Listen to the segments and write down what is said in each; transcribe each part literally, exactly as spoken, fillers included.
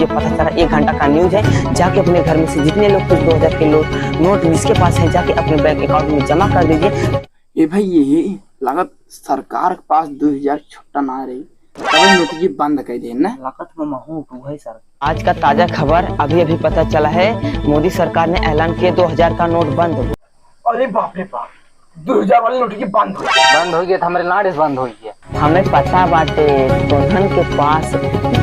पता चला, एक घंटा का न्यूज है। जाके अपने घर में से जितने लोग कुछ दो हजार के लो-, नोट जिसके पास है, जाके अपने बैंक अकाउंट में जमा कर दीजिए। ए भाई, ये लागत सरकार के पास दो हजार छुट्टा ना रही, तब नोटगी बंद कर दे ना। लागत में महू उठू है सर। आज का ताजा खबर अभी अभी पता चला है, मोदी सरकार ने ऐलान किया दो हजार का नोट बंद। अरे बाप रे बाप, दो हजार वाली नोटगी बंद हो गई। बंद हो गया तो हमरे नाड़े से बंद हो गया। हमें पता बाटे, तोहन के पास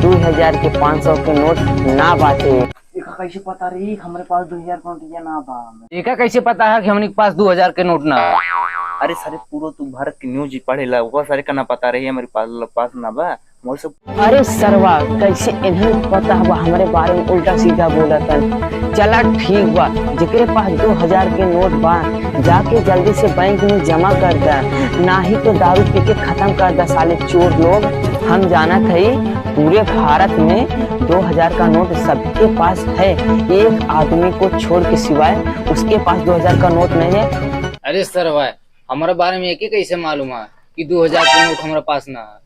दो हजार के पाँच सौ के नोट ना बाटे। एका कैसे पता रही हमरे पास दो हजार के नोट या ना बा? एका कैसे पता है कि हमनी के पास दो हजार के नोट ना है? अरे सारे, पूरा तू भारत के न्यूज ही पढ़ेला, ओकर सारे का ना पता रही हमरे पास, पास ना बा। अरे सरवा, कैसे इन्हें पता बा हमरे बारे में उल्टा सीधा बोलत हन? चला ठीक बा, जेकरे पास दो हजार के नोट बा, जाके जल्दी से बैंक में जमा कर द, नाही तो दारू पी के खत्म कर द साले चोर लोग। हम जानत हई पूरे भारत में दो हजार का नोट सबके पास है, एक आदमी को छोड़ के सिवाय उसके पास दो हजार का नोट नहीं है। अरे सरवा, हमारे बारे में एके कैसे मालूम है कि दो हजार के नोट हमारे पास ना है?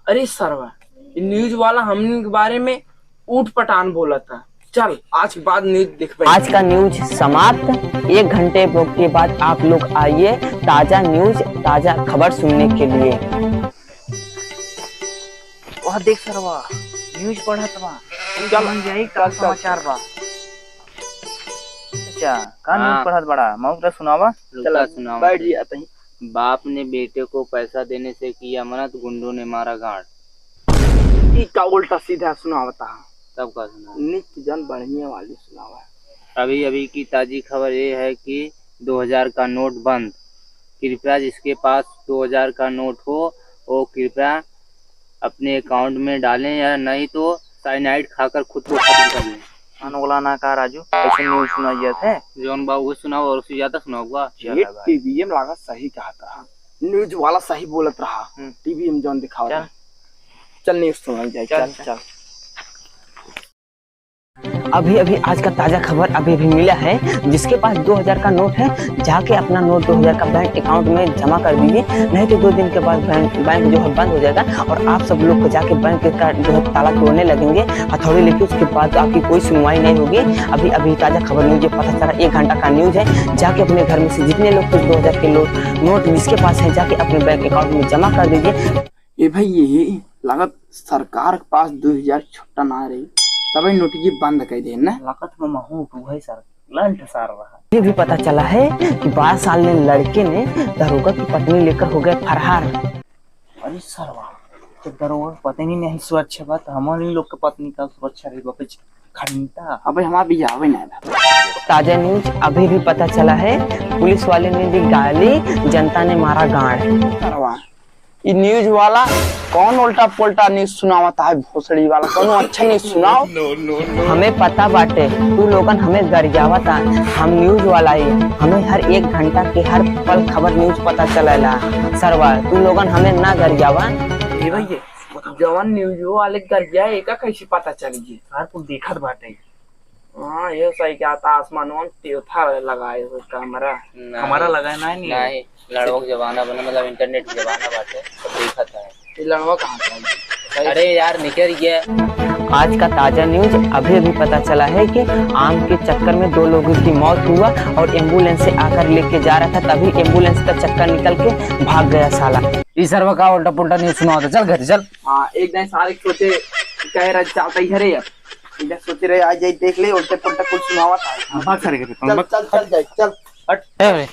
अरे सरवा, ये न्यूज वाला हमनी के बारे में ऊट पटांग बोला था। चल, आज के बाद न्यूज देखबे। आज का न्यूज समाप्त। एक घंटे के बाद आप लोग आइए ताजा न्यूज, ताजा खबर सुनने के लिए। वह देख सरवा, न्यूज पढ़त बा। चल, समझ जाई का चल, चल। समाचार बा। अच्छा, का न्यूज हाँ। पढ़त बड़ा? मऊ का सुनावा। रुका, चला, सुनावा। बैठ जी, आते ही। बाप ने बेटे को पैसा देने से किया मना, तो गुंडों ने मारा गांड। ई का उल्टा सीधा सुनावता है? तब का सुना? निक जन बढ़िया वाली सुनावा। अभी अभी की ताजी खबर ये है कि दो हजार का नोट बंद। कृपया जिसके पास दो हजार का नोट हो, वो कृपया अपने अकाउंट में डालें, या नहीं तो साइनाइड खाकर खुद को खत्म कर लें। कान वाला ना का राजू, ऐसे न्यूज सुनाई जात है। जौन बा उहे सुनाओ, और उससे ज्यादा सुनाओ बा। चला भाई। टीवी में लागत सही कहत रहा, न्यूज वाला सही बोलत रहा। हम्म। टीवी में जौन दिखावत चल। रहा। चल न्यूज सुनाई जाए, चल, चल, चल। चल। अभी अभी आज का ताजा खबर अभी अभी मिला है, जिसके पास दो हजार का नोट है, जाके अपना नोट दो हजार का बैंक अकाउंट में जमा कर दीजिए, नहीं तो दो दिन के बाद बैंक, बैंक जो है बंद हो जाएगा और आप सब लोग को जाके बैंक का जो है ताला तोड़ने लगेंगे, हथौड़ी लेके। उसके बाद तो आपकी कोई सुनवाई नहीं होगी। अभी अभी ताजा खबर न्यूज ये पता चला, एक घंटा का न्यूज है, जाके अपने घर में से जितने लोग कुछ दो हजार के लो-, नोट जिसके पास है, जाके अपने बैंक अकाउंट में जमा कर दीजिए। ए भाई, ये लागत सरकार के पास दो हजार छुट्टा ना रही, तबे नोटगी बंद कर दे ना। लागत में महू उठू है सर, लंठ सार रहा। ये भी पता चला है कि बारह साल में लड़के ने दरोगा की पत्नी लेकर हो गए फरार। अरे सरवा, तो दरोगा की पत्नी नहीं सुरक्षा बा, तो हमारे लोग के पत्नी का सुरक्षा रही बा? कुछ घंटा। अबे हमार बियाह ना बा। ताजा न्यूज अभी भी पता चला है, पुलिस वाले ने दी गाली, जनता ने मारा गांड। सरवा, ई न्यूज वाला कौन उल्टा पुल्टा न्यूज सुनावत है? भोसड़ी वाला, कौनो अच्छा न्यूज सुनाओ। हमें पता बाटे, तू लोगन हमें गरियावत आ। हम न्यूज वाला ही, हमें हर एक घंटा के हर पल खबर न्यूज पता चलेला। सरवा, तू लोगन हमें ना गरियावा। ए भैया, जवन न्यूज वाले गरिया, एका कैसे पता चल गई? यार, कुल देखत बाटे। हाँ, ये सही क्या था, आसमानवा में तेरथा लगाए हो कैमरा। नहीं। हमारा लगाए ना, नहीं। नहीं, लड़वा के जमाना बने, मतलब इंटरनेट के जमाना बाटे, सब देखत है। ये लड़वा कहाँ से आई? अरे यार, निकल गया। आज का ताजा न्यूज अभी अभी पता चला है कि आम के चक्कर में दो लोगों की मौत हुआ और एम्बुलेंस से आकर लेके जा रहा था, तभी एम्बुलेंस का चक्कर निकल के भाग गया साला। ई सरवा का उल्टा पुल्टा न्यूज सुनावत है, चल घर चल। हाँ, एक दिन सारे सोचे, कह रहे चलता ही है रे यार। इधर सोचे रहे, आ जाए, देख ले, उल्टे पुल्टे कुछ सुनावा था। हाँ, भाग सारे के, चल, भाग। चल, चल जाए, चल। हट। ए,